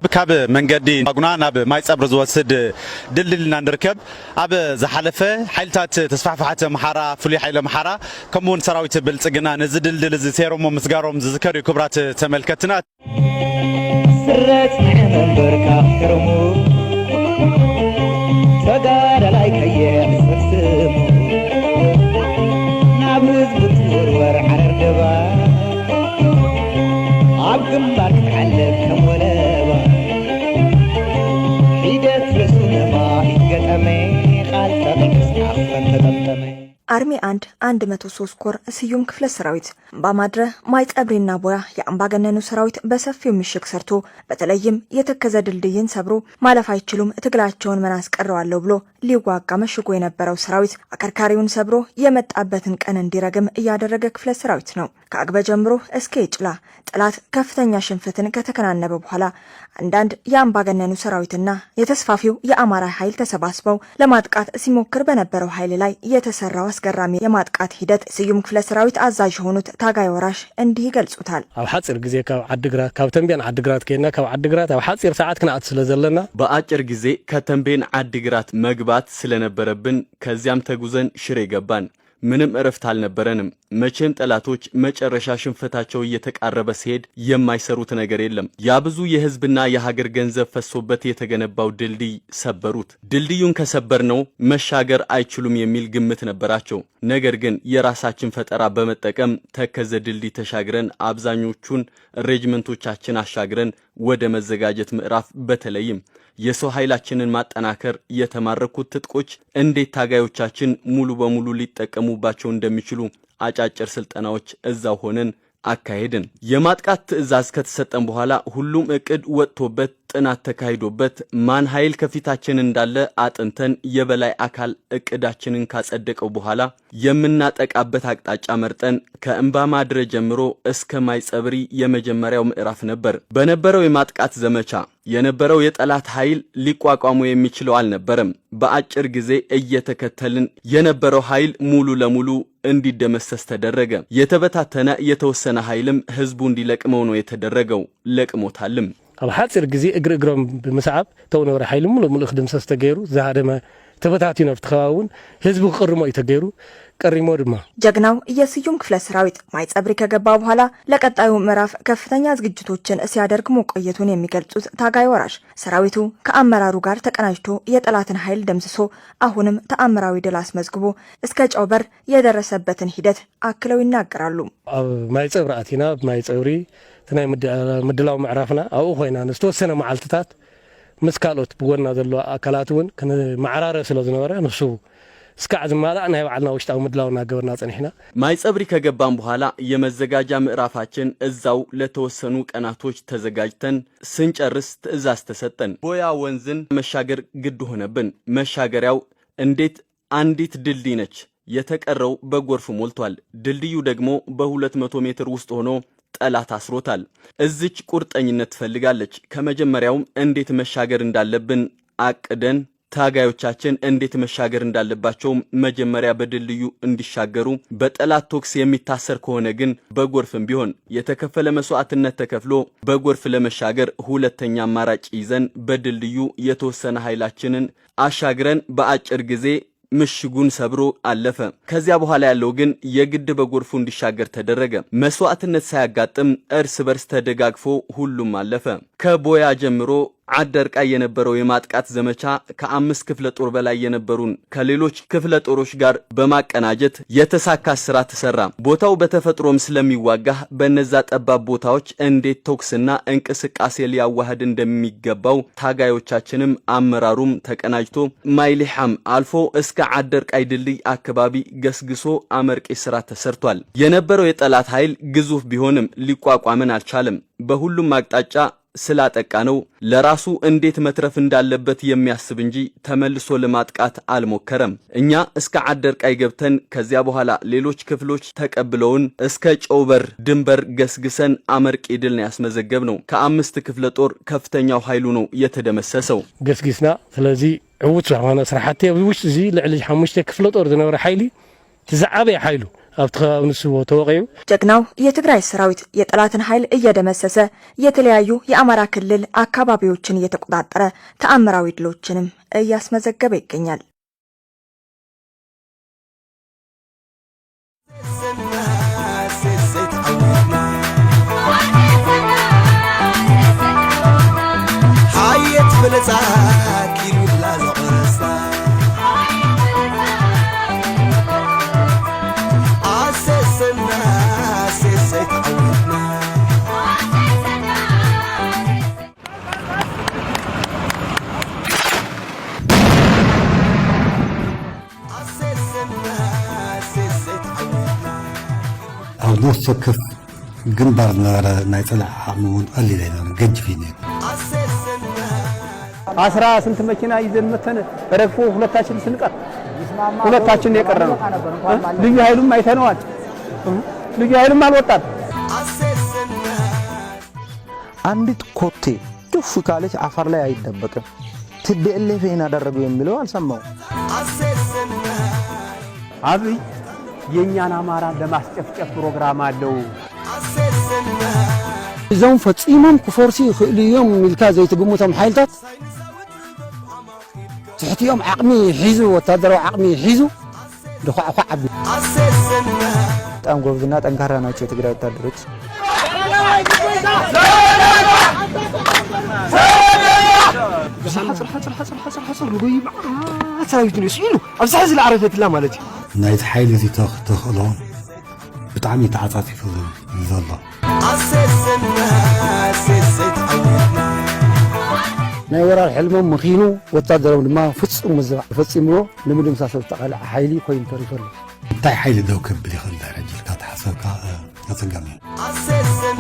ካብ መንገዲ ጉና ናብ ማይ ፀብሪ ዝወስድ ድልድል ኢና ንርከብ። ኣብ ዝሓለፈ ሓይልታት ተስፋሕፋሕቲ ኣምሓራ፣ ፍሉይ ሓይሊ ኣምሓራ ከምኡ እውን ሰራዊት ብልፅግና ነዚ ድልድል እዚ ሰይሮሞ ምስጋሮም ዝዝከር እዩ። ክቡራት ተመልከትና፣ ስረፅ ንዕመንበርካ ሕርሙ ተጋዳላይ ቀይሕ ስርስሙ ናብ ህዝቢ ትውርወር ዓረር ደባ ኣብ ግንባር ክትዓልብ ከም ወለባ ሒደት ርእሱ ነማኢት ገጠመ ቃል ጠቒዑስ ዓፈን ተጠምጠመ። አርሚ 1 103 ኮር ስዩም ክፍለ ሰራዊት እምባማድረ፣ ማይ ጸብሪና ቦያ የአምባገነኑ ሰራዊት በሰፊው ምሽግ ሰርቶ፣ በተለይም የተከዘ ድልድይን ሰብሮ ማለፍ አይችሉም፣ ትግላቸውን ምን አስቀረዋለሁ ብሎ ሊዋጋ መሽጎ የነበረው ሰራዊት አከርካሪውን ሰብሮ የመጣበትን ቀን እንዲረግም እያደረገ ክፍለ ሰራዊት ነው። ከአግበ ጀምሮ እስከ የጭላ ጠላት ከፍተኛ ሽንፈትን ከተከናነበ በኋላ አንዳንድ የአምባገነኑ ሰራዊትና የተስፋፊው የአማራ ኃይል ተሰባስበው ለማጥቃት ሲሞክር በነበረው ኃይል ላይ የተሰራው አስገራሚ የማጥቃት ሂደት ስዩም ክፍለ ሰራዊት አዛዥ የሆኑት ታጋይ ወራሽ እንዲህ ይገልጹታል። ኣብ ሓፂር ግዜ ካብ ዓዲግራት፣ ካብ ተንቤን ዓዲግራት ከይድና፣ ካብ ዓዲግራት ኣብ ሓፂር ሰዓት ክንኣቱ ስለ ዘለና። በአጭር ጊዜ ከተንቤን ዓዲግራት መግባት ስለነበረብን ከዚያም ተጉዘን ሽሬ ገባን። ምንም እረፍት አልነበረንም። መቼም ጠላቶች መጨረሻ ሽንፈታቸው እየተቃረበ ሲሄድ የማይሰሩት ነገር የለም። ያ ብዙ የህዝብና የሀገር ገንዘብ ፈሶበት የተገነባው ድልድይ ሰበሩት። ድልድዩን ከሰበርነው መሻገር አይችሉም የሚል ግምት ነበራቸው። ነገር ግን የራሳችን ፈጠራ በመጠቀም ተከዘ ድልድይ ተሻግረን፣ አብዛኞቹን ሬጅመንቶቻችን አሻግረን ወደ መዘጋጀት ምዕራፍ፣ በተለይም የሰው ኃይላችንን ማጠናከር፣ የተማረኩት ትጥቆች እንዴት ታጋዮቻችን ሙሉ በሙሉ ሊጠቀሙባቸው እንደሚችሉ አጫጭር ስልጠናዎች እዛው ሆነን አካሄድን። የማጥቃት ትዕዛዝ ከተሰጠን በኋላ ሁሉም እቅድ ወጥቶበት፣ ጥናት ተካሂዶበት፣ ማን ኃይል ከፊታችን እንዳለ አጥንተን፣ የበላይ አካል እቅዳችንን ካጸደቀው በኋላ የምናጠቃበት አቅጣጫ መርጠን ከእምባ ማድረ ጀምሮ እስከ ማይጸብሪ የመጀመሪያው ምዕራፍ ነበር። በነበረው የማጥቃት ዘመቻ የነበረው የጠላት ኃይል ሊቋቋሙ የሚችለው አልነበረም። በአጭር ጊዜ እየተከተልን የነበረው ኃይል ሙሉ ለሙሉ እንዲደመሰስ ተደረገ። የተበታተነ የተወሰነ ኃይልም ህዝቡ እንዲለቅመው ነው የተደረገው። ለቅሞታልም። ኣብ ሓፂር ግዜ እግሪ እግሮም ብምስዓብ እተው ነበረ ሓይሊ ሙሉእ ሙሉእ ክድምሰስ ተገይሩ። ዝሃደመ ተበታቲኑ ኣብቲ ከባቢ እውን ህዝቢ ክቅርሞ እዩ ተገይሩ፣ ቀሪሞ ድማ። ጀግናው የስዩም ክፍለ ሰራዊት ማይጸብሪ ከገባ በኋላ ለቀጣዩ ምዕራፍ ከፍተኛ ዝግጅቶችን ሲያደርግ መቆየቱን የሚገልጹት ታጋይ ወራሽ፣ ሰራዊቱ ከአመራሩ ጋር ተቀናጅቶ የጠላትን ኃይል ደምስሶ አሁንም ተአምራዊ ድል አስመዝግቦ እስከ ጨውበር የደረሰበትን ሂደት አክለው ይናገራሉ። ኣብ ማይ ፀብሪ ኣቲና። ማይ ፀብሪ እቲ ናይ ምድላው ምዕራፍና ኣብኡ ኮይና ንዝተወሰነ መዓልትታት ምስ ካልኦት ብጎና ዘለዎ ኣካላት እውን ክንመዓራረ ስለ ዝነበረ፣ ንሱ እስካዕ ዝማላእ ናይ ባዕልና ውሽጣዊ ምድላው እናገበርና ፀኒሕና። ማይጸብሪ ከገባን በኋላ የመዘጋጃ ምዕራፋችን እዛው ለተወሰኑ ቀናቶች ተዘጋጅተን ስንጨርስ ትዕዛዝ ተሰጠን። ቦያ ወንዝን መሻገር ግድ ሆነብን። መሻገሪያው እንዴት አንዲት ድልድይ ነች። የተቀረው በጎርፍ ሞልቷል። ድልድዩ ደግሞ በ200 ሜትር ውስጥ ሆኖ ጠላት አስሮታል። እዚች ቁርጠኝነት ትፈልጋለች። ከመጀመሪያውም እንዴት መሻገር እንዳለብን አቅደን፣ ታጋዮቻችን እንዴት መሻገር እንዳለባቸውም መጀመሪያ በድልድዩ እንዲሻገሩ፣ በጠላት ተኩስ የሚታሰር ከሆነ ግን በጎርፍም ቢሆን የተከፈለ መስዋዕትነት ተከፍሎ በጎርፍ ለመሻገር ሁለተኛ አማራጭ ይዘን በድልድዩ የተወሰነ ኃይላችንን አሻግረን በአጭር ጊዜ ምሽጉን ሰብሮ አለፈ። ከዚያ በኋላ ያለው ግን የግድ በጎርፉ እንዲሻገር ተደረገ። መስዋዕትነት ሳያጋጥም እርስ በርስ ተደጋግፎ ሁሉም አለፈ። ከቦያ ጀምሮ አደርቃይ የነበረው የማጥቃት ዘመቻ ከአምስት ክፍለ ጦር በላይ የነበሩን ከሌሎች ክፍለ ጦሮች ጋር በማቀናጀት የተሳካ ስራ ተሰራ። ቦታው በተፈጥሮም ስለሚዋጋህ በነዛ ጠባብ ቦታዎች እንዴት ተኩስና እንቅስቃሴ ሊያዋህድ እንደሚገባው ታጋዮቻችንም አመራሩም ተቀናጅቶ ማይሊሐም አልፎ እስከ አደርቃይ ድልድይ አካባቢ ገስግሶ አመርቂ ስራ ተሰርቷል። የነበረው የጠላት ኃይል ግዙፍ ቢሆንም ሊቋቋመን አልቻለም። በሁሉም አቅጣጫ ስላጠቃ ነው ለራሱ እንዴት መትረፍ እንዳለበት የሚያስብ እንጂ ተመልሶ ለማጥቃት አልሞከረም። እኛ እስከ አደርቃይ ገብተን ከዚያ በኋላ ሌሎች ክፍሎች ተቀብለውን እስከ ጨውበር ድንበር ገስግሰን አመርቂ ድል ነው ያስመዘገብነው። ከአምስት ክፍለ ጦር ከፍተኛው ኃይሉ ነው የተደመሰሰው። ገስጊስና ስለዚ ዕዉት ዝኾነ ስራሕቲ ኣብ ውሽጢ እዚ ልዕሊ ሓሙሽተ ክፍለ ጦር ዝነበረ ሓይሊ እቲ ዝዓበየ ሓይሉ ኣብቲ ከባቢ ንሱ ተወቂዑ። ጀግናው የትግራይ ሰራዊት የጠላትን ኃይል እየደመሰሰ የተለያዩ የአማራ ክልል አካባቢዎችን እየተቆጣጠረ ተአምራዊ ድሎችንም እያስመዘገበ ይገኛል። ኣብ ነፍሲ ወከፍ ግንባር ዝነበረ ናይ ፀላኢ ዓቕሚ እውን ቀሊል ኣይነበረን፣ ገጅፍ እዩ ነይሩ። አስራ ስንት መኪና ይዘን መተን ረግፎ ሁለታችን ስንቀር ሁለታችን የቀረ ነው። ልዩ ኃይሉም አይተነዋል። ልዩ ኃይሉም አልወጣም። አንዲት ኮቴ ቱፍ ካለች አፈር ላይ አይደበቅም። TPLF ይህን አደረጉ የሚለው አልሰማው። አብይ የእኛን አማራ ለማስጨፍጨፍ ፕሮግራም አለው። እዞም ፈፂሞም ክፈርሱ ይኽእሉ እዮም ኢልካ ዘይትግምቶም ሓይልታት ትሕቲኦም ዓቕሚ ሒዙ፣ ወታደራዊ ዓቕሚ ሒዙ ድኳዕኳዕ ዓቢ። በጣም ጎበዝና ጠንካራ ናቸው የትግራይ ወታደሮች። ሓፅር ሓፅር ሓፅር ሓፅር ሓፅር ንጎይ መዓት ሰራዊት እዩ ስኢሉ ኣብዚ ሕዚ ዝዓረፈትላ ማለት እዩ። ናይቲ ሓይሊ እዚ ተኽእሎ ብጣዕሚ ተዓፃፂፉ እዩ ዘሎ። ናይ ወራር ሕልሞም መኺኑ፣ ወታደሮም ድማ ፍፁም ምዝባዕ ፈፂምዎ ንምድምሳስ ዝተቓልዐ ሓይሊ ኮይኑ ተሪፉ ኣሎ። እንታይ ሓይሊ ደው ከብል ይኽእል ድሕሪ ሕጂ ኢልካ ተሓሰብካ ኣፀጋሚ እዩ።